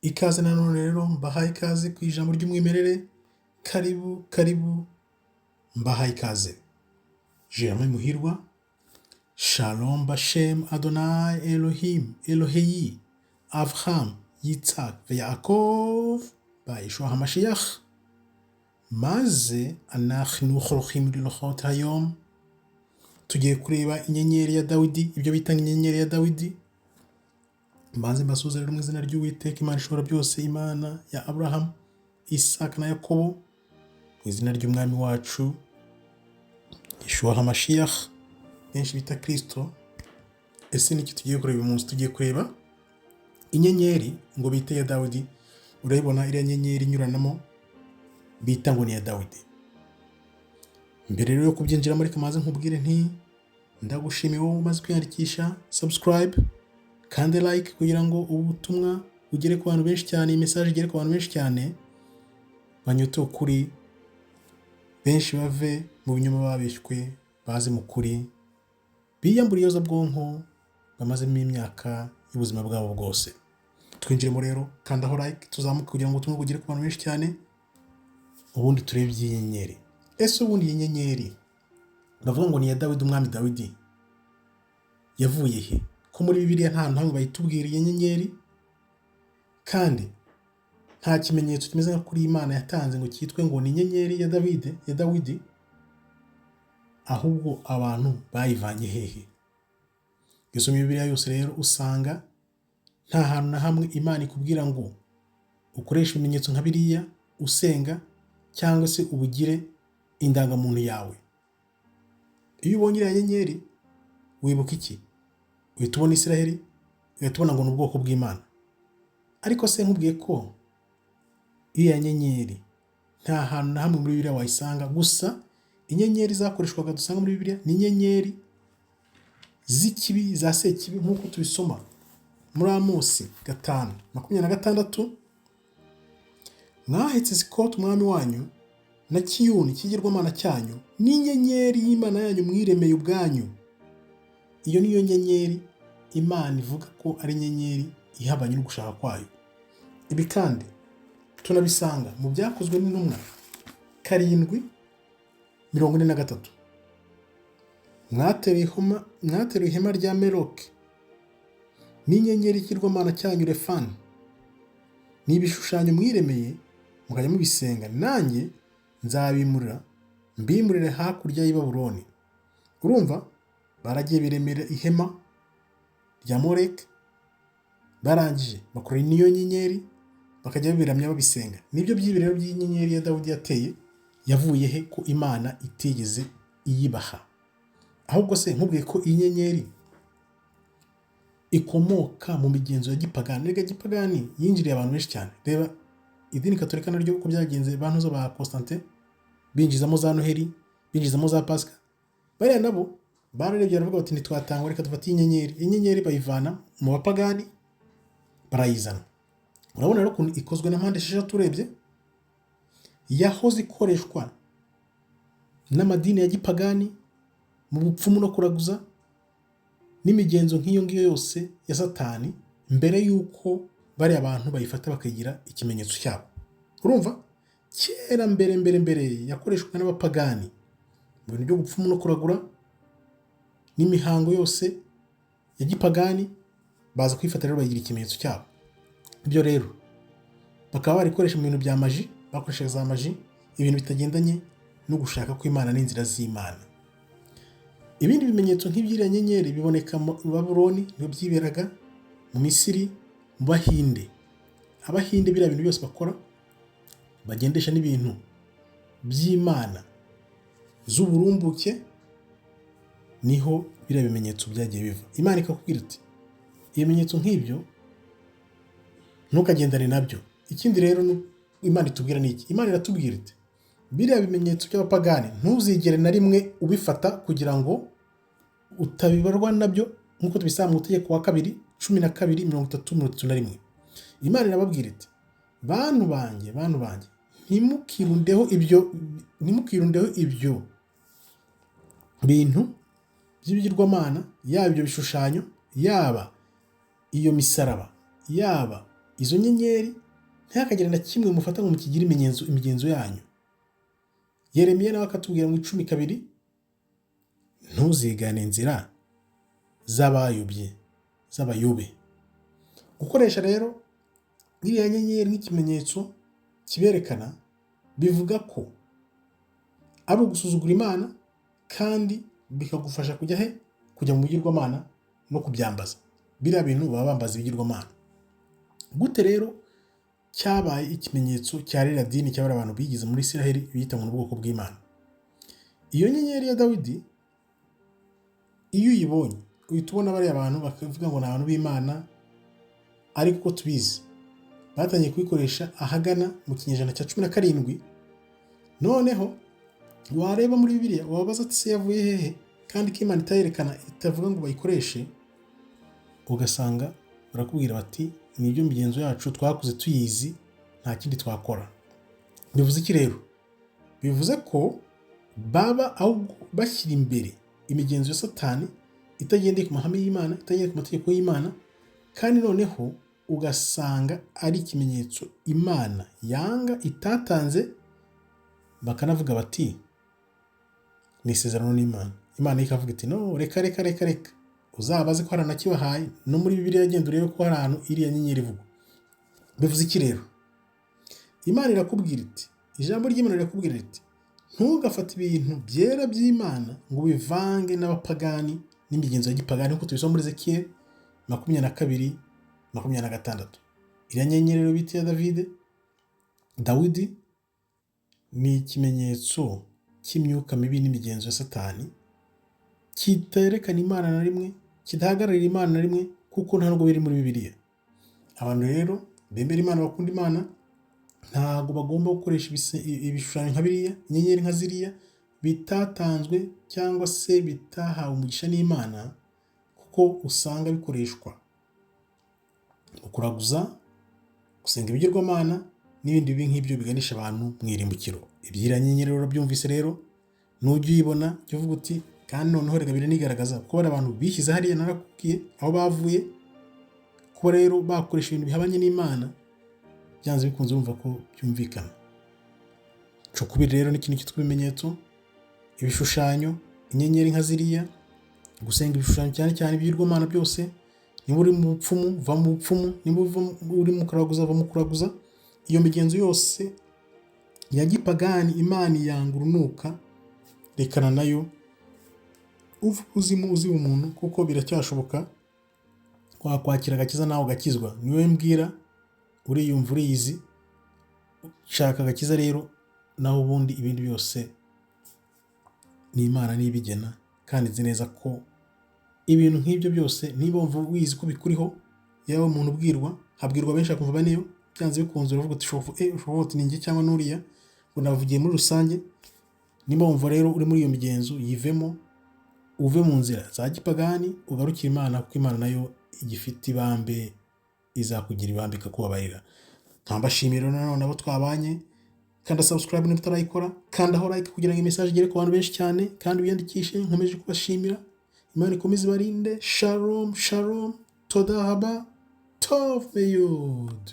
Ikaze nanone rero, mbahaye ikaze ku Ijambo ry'Umwimerere. Karibu, karibu, mbahaye ikaze. Germain Muhirwa. Shalom Bashem Adonai Elohim Eloheyi Avraham Yitzhak Yaakov Yeshua HaMashiach. Maze anachnu chorochim lilochot hayom. Tugiye kureba inyenyeri ya Dawidi, ibyo bita inyenyeri ya Dawidi. Mbanze mbasuhuze rero mu izina ry'Uwiteka Imana ishobora byose, Imana ya Aburahamu, Isaka na Yakobo, mu izina ry'Umwami wacu Yeshua HaMashiach, benshi bita Kristo. Ese niki tugiye kureba uyu munsi? Tugiye kureba inyenyeri ngo bite ya Dawidi. Urayibona iriya nyenyeri inyuranamo bita ngo ni iya Dawidi. Mbere rero yo kubyinjiramo, reka maze nkubwire nti ndagushimiye wowe umaze kwiyandikisha, subscribe kandi like, kugira ngo ubu butumwa bugere ku bantu benshi cyane, iyi message igere ku bantu benshi cyane, banyote ukuri, benshi bave mu binyoma babeshywe, baze mu kuri, biyambure iyozabwonko bamazemo imyaka y'ubuzima bwabo bwose. Twinjiremo rero, kandaho like, tuzamuke kugira ngo ubutumwa bugere ku bantu benshi cyane, ubundi turebe iby'inyenyeri. Ese ubundi iyi nyenyeri bavuga ngo ni iya Dawidi, umwami Dawidi, yavuye he, ko muri Bibiliya nta hantu hamwe bayitubwira iyi nyenyeri, kandi nta kimenyetso kimeze nka kuri Imana yatanze ngo cyitwe ngo ni inyenyeri ya Dawidi, ya Dawidi? Ahubwo abantu bayivanye hehe? Iyo usomye Bibiliya yose rero, usanga nta hantu na hamwe Imana ikubwira ngo ukoreshe ibimenyetso nka biriya usenga, cyangwa se ubugire indangamuntu yawe. Iyo ubonye iriya nyenyeri wibuka iki? Uhita ubona Isiraheli, ugahita ubona ngo ni ubwoko bw'Imana. Ariko se nkubwiye ko iriya nyenyeri nta hantu na hamwe muri Bibiliya wayisanga? Gusa inyenyeri zakoreshwaga dusanga muri Bibiliya ni inyenyeri z'ikibi, za sekibi, nk'uko tubisoma muri Amosi 5:26: "Mwahetse Sikoti umwami wanyu na Kiyuni ikigirwamana cyanyu n'inyenyeri y'imana yanyu mwiremeye ubwanyu." Iyo niyo nyenyeri Imana ivuga ko ari inyenyeri ihabanye no gushaka kwayo. Ibi kandi tunabisanga mu Byakozwe n'Intumwa 7:43: "Mwateruye ihema rya Meroke n'inyenyeri y'ikigirwamana cyanyu Refani, ni ibishushanyo mwiremeye, mukajya mubisenga. Nanjye nzabimurira, mbimurire hakurya y'i Babuloni." Urumva baragiye biremera ihema rya Moleke, barangije bakora n'iyo nyenyeri, bakajya babiramya, babisenga. Nibyo by'ibi rero by'inyenyeri ya Dawidi yateye yavuye he, ko Imana itigeze iyibaha? Ahubwo se nkubwiye ko iyi nyenyeri ikomoka mu migenzo ya gipagani? Rega gipagani yinjiriye abantu benshi cyane. Reba idini Katolika naryo uko byagenze, bantuza ba Constantin binjizamo za Noheli, binjizamo za Pasika. Bariya nabo bararebye baravuga bati: "Ntitwatangwa, reka dufate inyenyeri." Inyenyeri bayivana mu bapagani, barayizana. Urabona rero ukuntu ikozwe na mpande 6. Urebye yahoze ikoreshwa n'amadini ya gipagani mu bupfumu no kuraguza n'imigenzo nk'iyo ngiyo yose ya Satani, mbere y'uko bariya bantu bayifata bakayigira ikimenyetso cyabo. Urumva kera, mbere mbere mbere, yakoreshwaga n'abapagani mu bintu byo gupfumu no kuragura n'imihango yose ya gipagani, baza kuyifata rero bayigira ikimenyetso cyabo. Ibyo rero bakaba barikoresha mu bintu bya magie, bakoreshaga za magie, ibintu bitagendanye no gushaka kw'Imana n'inzira z'Imana. Ibindi bimenyetso nk'iby'iriya nyenyeri biboneka mu Babuloni, niho byiberaga, mu Misiri, mu Bahinde. Abahinde biriya bintu byose bakora, bagendesha n'ibintu by'imana z'uburumbuke, niho biriya bimenyetso byagiye biva. Imana ikakubwira iti: "Ibimenyetso nk'ibyo ntukagendane nabyo." Ikindi rero Imana itubwira ni iki? Imana iratubwira iti: "Biriya bimenyetso by'abapagani ntuzigere na rimwe ubifata, kugira ngo utabibarwa nabyo," nk'uko tubisanga mu Itegeko wa kabiri 12:30, 31. Imana irababwira iti: "Bantu banjye, bantu banjye, ntimukirundeho ibyo, ntimukirundeho ibyo bintu by'ibigirwamana, yaba ibyo bishushanyo, yaba iyo misaraba, yaba izo nyenyeri, yaba ibyo." Izo nyenyeri ntihakagire na kimwe mufata ngo mukigire imigenzo yanyu. Yeremiya nawe akatubwira mu 10:2, ntuzigane inzira z'abayobye, z'abayobe. Gukoresha rero iriya nyenyeri nk'ikimenyetso kiberekana bivuga ko ari ugusuzugura Imana, kandi bikagufasha kujya he? Kujya mu bigirwamana no kubyambaza. Biriya bintu baba bambaza ibigirwamana. Gute rero cyabaye ikimenyetso cya ririya dini, cy'abari abantu bigize muri Isiraheli biyita ngo ni ubwoko bw'Imana? Iyo nyenyeri ya Dawidi, iyo uyibonye uhita ubona bariya bantu bakavuga ngo ni abantu b'Imana, ariko uko tubizi batangiye kuyikoresha ahagana mu kinyejana cya 17. Noneho wareba muri Bibiliya, wabaza ati: "Se yavuye hehe?" Kandi ko Imana itayerekana, itavuga ngo bayikoreshe, ugasanga barakubwira bati: "Nibyo migenzo yacu, twakuze tuyizi, nta kindi twakora." Bivuze iki rero? Bivuze ko baba ahubwo bashyira imbere imigenzo ya Satani itagendeye ku mahame y'Imana, itagendeye ku mategeko y'Imana, kandi noneho ugasanga ari ikimenyetso Imana yanga, itatanze. Bakanavuga bati: "Ni isezerano n'Imana." Imana ikavuga iti: "No, reka, reka, reka, reka." Uzabaze ko hari anakibahaye no muri Bibiliya, genda urebe ko hari ahantu iriya nyenyeri ivugwa. Bivuze iki rero? Imana irakubwira iti, ijambo ry'Imana rirakubwira riti: "Ntugafate ibintu byera by'Imana ngo ubivange n'abapagani n'imigenzo ya gipagani," nk'uko tubisoma muri Ezekiyeli 22:26. Iriya nyenyeri rero bita iya Davide, Dawidi, ni ikimenyetso cy'imyuka mibi n'imigenzo ya Satani, kiterekana Imana na rimwe, kidahagararira Imana na rimwe, kuko nta nubwo biri muri Bibiliya. Abantu rero bemera Imana, bakunda Imana, ntabwo bagomba gukoresha ibishushanyo nka biriya, inyenyeri nka ziriya bitatanzwe cyangwa se bitahawe umugisha n'Imana, kuko usanga bikoreshwa mu kuraguza, gusenga ibigirwamana n'ibindi bibi nk'ibyo biganisha abantu mu irimbukiro. Iby'iriya nyenyeri rero byumvise rero, nujya uyibona jya uvuga uti: "Kandi noneho reka biranigaragaza," kuko bari abantu bishyize hariya, narakubwiye aho bavuye. Kuba rero bakoresha ibintu bihabanye n'Imana, byanze bikunze urumva ko byumvikana. Cukubiri rero ni ikintu cyitwa ibimenyetso, ibishushanyo, inyenyeri nka ziriya, gusenga ibishushanyo, cyane cyane ibigirwamana byose. Niba uri mu bupfumu, va mu bupfumu. Niba uri mu kuraguza, va mu kuraguza. Iyo migenzo yose ya gipagani Imana yanga urunuka, rekana nayo, uva uzimu uziba umuntu, kuko biracyashoboka wakwakira agakiza nawe ugakizwa. Niwe mbwira, uriyumva, uriyizi. Shaka agakiza rero, naho ubundi ibindi byose ni Imana nibigena. Kandi nzi neza ko ibintu nk'ibyo byose, niba wumva wizi ko bikuriho, yewe umuntu ubwirwa, habwirwa benshi akumva baneyo, byanze bikunze uravuga uti: "Ushobora uti ni njye cyangwa n'uriya," ngo navugiye muri rusange. Niba wumva rero uri muri iyo migenzo, yivemo, uve mu nzira za gipagani, ugarukire Imana, kuko Imana nayo igifite ibambe, izakugira ibambe ikakubabarira. Nkambashimira nanone abo twabanye. Kanda subscribe niba utarayikora, kanda aho like kugira ngo message igere ku bantu benshi cyane, kandi wiyandikishe. Nkomeje kubashimira, Imana ikomeze ibarinde. Shalom, shalom, toda haba, tov meyud.